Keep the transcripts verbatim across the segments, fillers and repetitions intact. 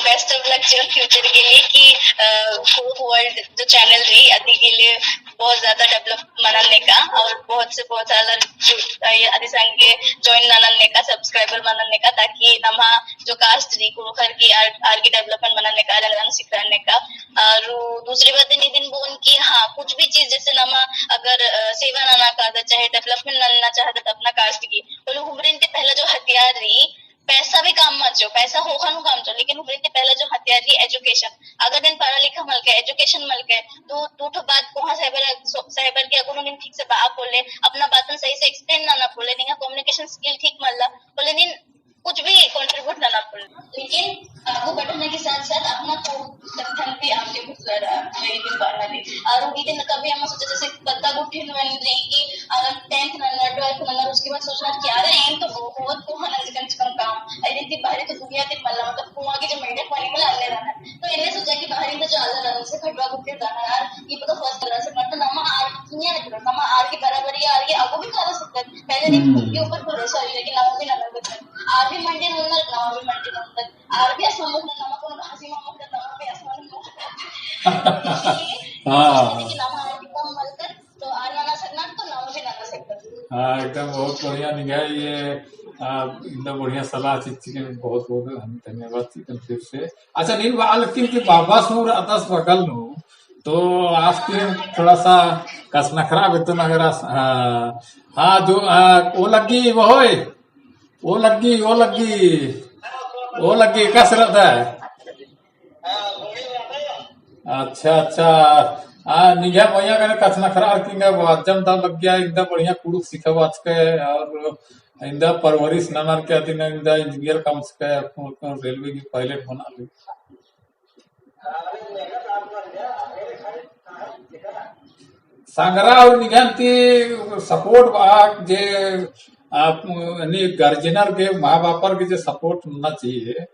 Best of luck your future के लिए कि, अ, Coke World जो channel रई, अदी के लिए बहुत ज्यादा develop मनन नेका और बहुत से बहुत सारा जो, अ, ये अदी संगे join ननन नेका, subscriber मनन नेका, ताकि नम्हा जो caste रई, कुँड़ुख़र की आर, आर की development मनन नेका, अलग अलग सिखरन नेका। और दूसरी बात है, नितिन बोन की, हाँ, कुछ भी चीज जैसे नमा अगर, अ, सेवा नना कादत, चाहे development नना चाहत अपना caste की, बोले हुमरिन ती पहला जो हथियार रई, पैसा भी काम मत जो, पैसा ख़ोख़ा नू काम जो, लेकिन हुमरिन ती पहला जो हथियार रई education। अगर नीन पढ़ा लिखा मलके, education मलके, तो दू ठो बात कोहाँ साहेबर, साहेबर की अगुनो नीन ठीक से बआ पोल्ले, अपना बातन सही से explain नना पोल्ले, निंगा communication skill ठीक मल्ला पोल्ले, नीन कुछ भी contribute नना पोल्ला। लेकिन आगू बढ़ने के साथ साथ अपना को तथ्यान भी आपके कुछ लड़ा, यही भी बढ़ना भी। और उनके दिन कभी हम सोचे जैसे पत्ता गुट्ठी में रही कि अगर tenth नंबर, twelfth नंबर, उसके बाद सोचना कि अरे, इन तो बहुत कोहा नंजकन चिकन काम। अरे, इतनी बाहरी तो दुनिया ती मल्ला, मतलब, कुआं की जो मेंढक पानी में लाने रहना। तो इन्हें सोचा कि बाहरी तो जो आला रहना से खटवा गुट्ठी रहना, यार, ये तो first class है, मतलब, नमा आर की नहीं है, नमा आर की बराबरी, आर की आगू भी करा सकते हैं। पहले दिन हम्म। खुद के ऊपर भरोसा होइए कि नमा भी नंबर बचन। आर भी मंडी नंबर, नमा भी मंडी नंबर। आर भी आसमान में नमा कोनो घासी मा मुख नमा भी आसमान में मुख। हाँ। कि नमा आर भी कम मलकर, तो आर नना सकना, तो नमा भी नना सकना। हाँ, एकदम बहुत बढ़िया निंग्है ये, आ, इतना बढ़िया सलाह चिच्चकन, बहुत बहुत हम धन्यवाद चिच्चकन फिर से। अच्छा, नीन बआ लगी कि बाबा सूर अदस बगल नू, तो आस ती थोड़ा सा कछनखरआ बेद्दन अगर आस, हाँ, हाँ, जो, हाँ, ओ लग्गी, वो होय, ओ लग्गी, ओ लग्गी, ओ लग्गी, एकासे रअदय? अच्छा, अच्छा। आ, निंग्है मइय्याँ गने कछनखरआ लगी, निंग्है बअजम दव लग्गिया, इन्दा बढ़िया कुँड़ुख़ सिखाबअचकय, और इन्दा परवरिश ननर के अदिन इन्दा engineer कमचकय, अक्कुन, अक्कुन railway की pilot बना लगी। संग्रह और निंग्है ती support बआ जे, आ, नी guardianर के, माँ बापर के जे support होना चाहिए,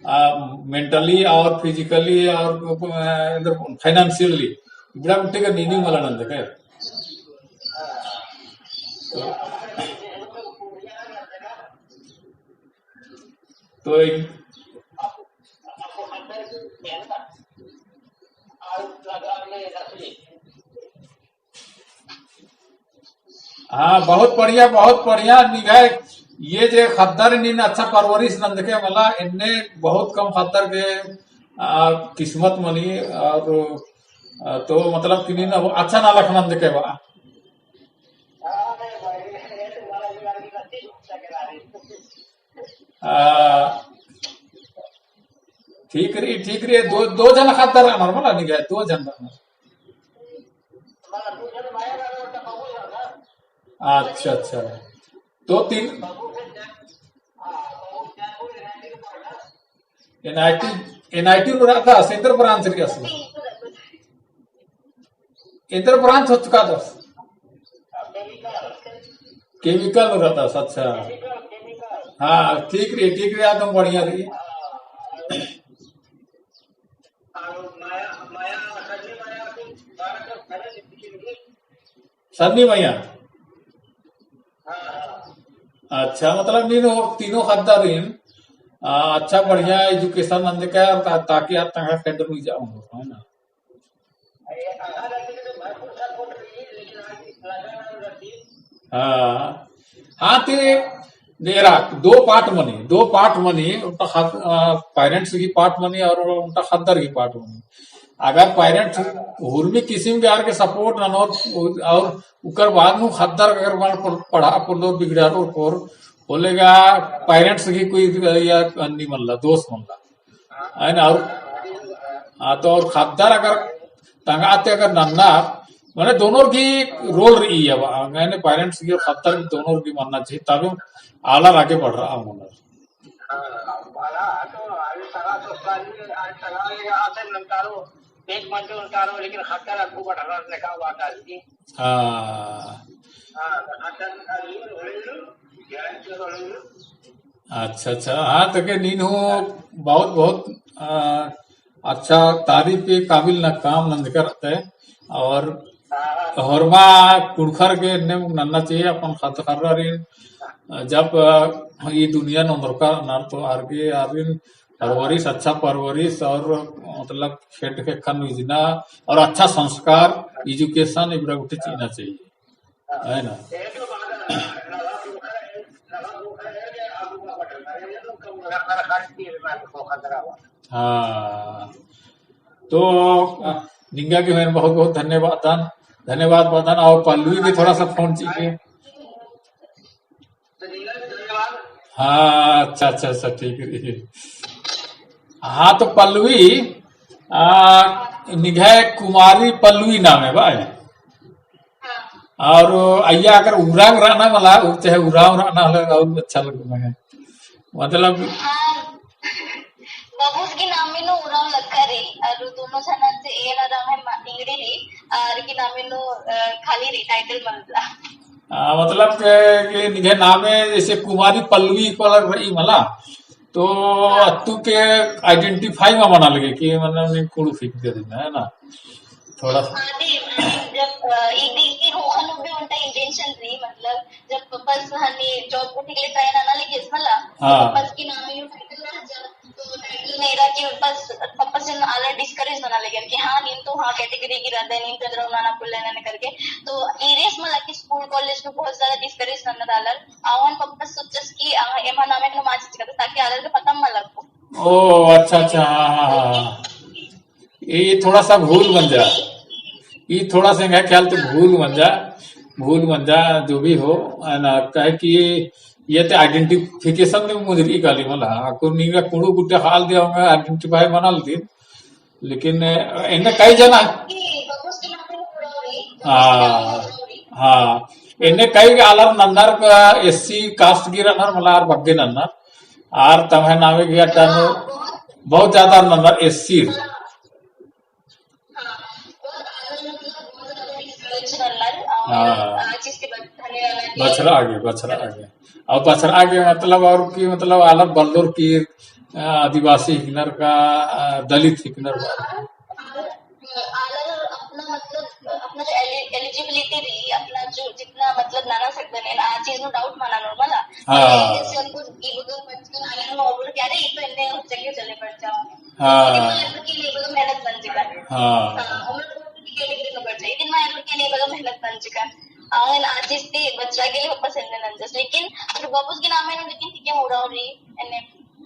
आ, mentally और physically और, आ, इधर financially, इबड़ा गुट्ठी का नीनी मला नंजकय। तो, तो एक हाँ, बहुत बढ़िया, बहुत बढ़िया निंग्है। ये जे ख़द्दर नीन अच्छा परवरिश नंजकय मला, एन्ने बहुत कम ख़द्दर के, आ, किस्मत मनी और, आ, तो मतलब कि नीन अब अच्छा नलख नंजकय बा। आ, ठीक रई, ठीक रई। दो, दो झन ख़द्दर रअनर मला निंग्है, दो झन रअनर। अच्छा, अच्छा। तो तीन, NIT, NIT नू रअदस, एन्देर branch रई आस? एन्देर branch होचकादस? Chemical नू रअदस, अच्छा। हाँ, ठीक रई, ठीक रई, एकदम बढ़िया रई। सन्नी मइय्याँ। अच्छा, मतलब नीन तीनों ख़द्दारिन, आ, अच्छा बढ़िया education नंजकय और ता-, ताकि आद तंग्है field में जाओ, है ना? हाँ। हाँ, ते एरा दो part मनी, दो part मनी, ओन्टा ख़द्द-, आ, parents गही part मनी और ओन्टा ख़द्दर गही part मनी। अगर parents हुरमी किसिम गे आर गे support ननोर और उकर बाद नू ख़द्दर अगर मान पढ़-, पढ़ा पोल्लोर बिगड़ारोर कोर, होले गा parents गही कोई या अन्नी मल्ला, दोष मल्ला। है ना? और, हाँ, तो और ख़द्दर अगर तंगआ ती अगर नन्ना, माने दोनोर गही role रई अब, माने parents गही और ख़द्दर गही दोनोर गही मन्ना चाहिए, तब आलर आगे बढ़रआ मनर। हाँ। अच्छा, अच्छा। हाँ, तो के नीन हूँ बहुत, बहुत, आ, अच्छा, तारीफ के काबिल ना काम नंजकर रहते। और होरमा कुँड़ुख़र गे एन्ने नन्ना चाहिए, अपन ख़द्द ख़र्रारिन, जब, आ, ई दुनिया नू ओन्दरका रअनर तो आर गे, आरिन परवरिश, अच्छा परवरिश और मतलब खेड्ड ख़ेक्खन इजना और अच्छा संस्कार, education इबड़ा गुट्ठी चिअना चाहिए, है ना? हाँ, तो, अ, निंगा गे हूँ बहुत बहुत धन्यवाद बअदन, धन्यवाद बअदन। और पल्लवी गे थोड़ा सा phone चिके। हाँ, अच्छा, अच्छा, अच्छा, ठीक रई। हाँ, तो पल्लवी, आ, निंग्है कुमारी पल्लवी नामे बा। और अइय्या अगर उराँव रअना मला, उ चाहे उराँव रअना होले और अच्छा लगेर। मतलब हाँ, बबुस गही नामे नू उराँव लग्गा रई, और दोनों झना से एन अरा एम एंगड़ी रई, आर गही नामे नू, अ, खाली रई, title मल्ला। आ, मतलब के, कि निंग्है नामे जैसे कुमारी पल्लवी को अलग रई मला, तो हाँ। अत्तु के identify मा मना लगे कि मतलब नीन कुँड़ुख़ हिकदय, है ना? थोड़ा सा। हाँ, दी, जब, अ, ई, ई, ई ख़ोख़ा नू भी ओन्टा intention रई, मतलब, जब पप्पस हनी job गुट्ठी के लिए try नना लगियस मला, हाँ। पप्पस गही नामे नू title रअदय, तो title नू एरा कि पप्पस, पप्पस जन आलर discourage नना लगियर कि हाँ, नीन तो हाँ category गही रअदय, नीन तो एन्दरा नना पोल्लय नना करके। तो ई रअदस मला कि school college नू बहुत ज्यादा discourage ननर आलर, अवन पप्पस सोचस कि, अ, एम्है नामे नू मा चिच्चकत, ताकि आलर गे पता मल लग्गो। ओ, अच्छा, अच्छा, हाँ, हाँ, हाँ, हाँ। ये थोड़ा सा भूल मंजा। ये थोड़ा सा एंग्है ख्याल ती भूल मंजा, भूल मंजा, जो भी हो, है ना, काहे कि ये ते identification में मुजरी काली मला, अक्कुन निंगा कुँड़ुख़ गुट्ठी हाल दिया होंगे, identify मना लगी। लेकिन, अ, एन्ने कई जना हाँ, हाँ। एन्ने कई आलर नन्नर का SC caste गही रअनर मला आर बग्गे नन्नर। आर तम्है नामे गही अड्डा नू बहुत ज्यादा नन्नर SC। हाँ। बछरआ गे, बछरआ गे। और बछरआ गे मतलब और कि मतलब आलर बल्लोर की, अ, आदिवासी हिकनर का, अ, दलित हिकनर का। आलर अपना मतलब अपना जो एलि-, eligibility रई, अपना जो जितना मतलब नना सकदन, एन आ चीज नू doubt मना नू मला। हाँ। जैसे उनको ई बगल बचकन आलर नू और क्या रे, ई तो एन्ने जगह चले पड़ जाओ। हाँ। लेकिन मैं एन्ने बगल मेहनत नंजकन। हाँ। हाँ, उम्र को category नू बढ़ जाए। लेकिन मैं एन्ने बगल मेहनत नंजकन। अवन आ चीज ती बछरआ गे पसंद नंजस। लेकिन फिर बबुस गही नामे नू लेकिन ठीक है, उराँव रई, एन्ने।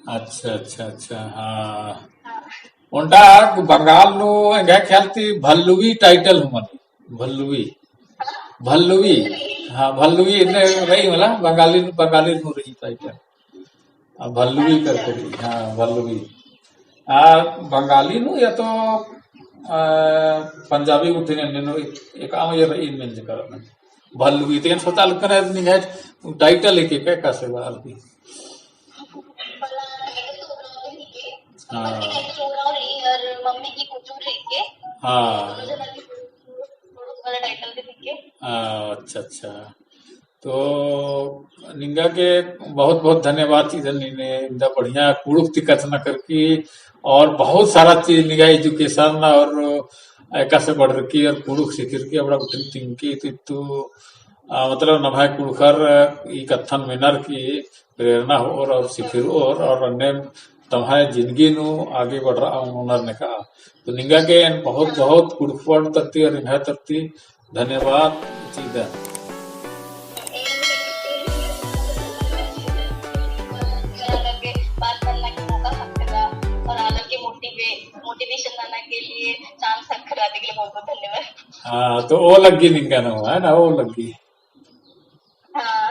अच्छा, अच्छा, अच्छा, हाँ। हाँ। ओन्टा बंगाल नू एंग्है ख्याल ती भल्लुवी title हूँ मनी। भल्लुवी। भल्लुवी। हाँ, भल्लुवी एन्ने रई मला, बंगाली, बंगाली नू रई title। आ, भल्लुवी करके रई, हाँ, भल्लुवी। आ, बंगाली नू या तो, आ, पंजाबी गुट्ठी नू एन्ने नू एक, एक आम ये रई मेंजकर। भल्लुवी, तो एन सोचा लगकन है, निंग्है title एका से बा अलग। हाँ। हाँ। हाँ, अच्छा, अच्छा। तो निंगा गे बहुत बहुत धन्यवाद चिअदन, नीन इन्दा बढ़िया कुँड़ुख़ ती कछनखरकी और बहुत सारा चीज निंगा education और एकासे बढ़रकी और कुँड़ुख़ सिखरकी अबड़ा गुट्ठिन तिंगकी तो इत्तु, आ, मतलब नम्है कुँड़ुख़र ई कत्थन मेनर की प्रेरणा होओर और सिखरओर और अन्ने तम्है जिंदगी नू आगे बढ़रआ ओनर नेका। तो निंगा गे एन बहुत बहुत कुँड़ुख़ तरती और एंग्है तरती धन्यवाद चिअदन। बात करना की मौका ख़क्खरा और आलर गे motivate, motivation नना के लिए chance ख़क्खरा, अदी के लिए बहुत बहुत धन्यवाद। हाँ, तो ओ लग्गी निंगा नू, है ना, ओ लग्गी। हाँ।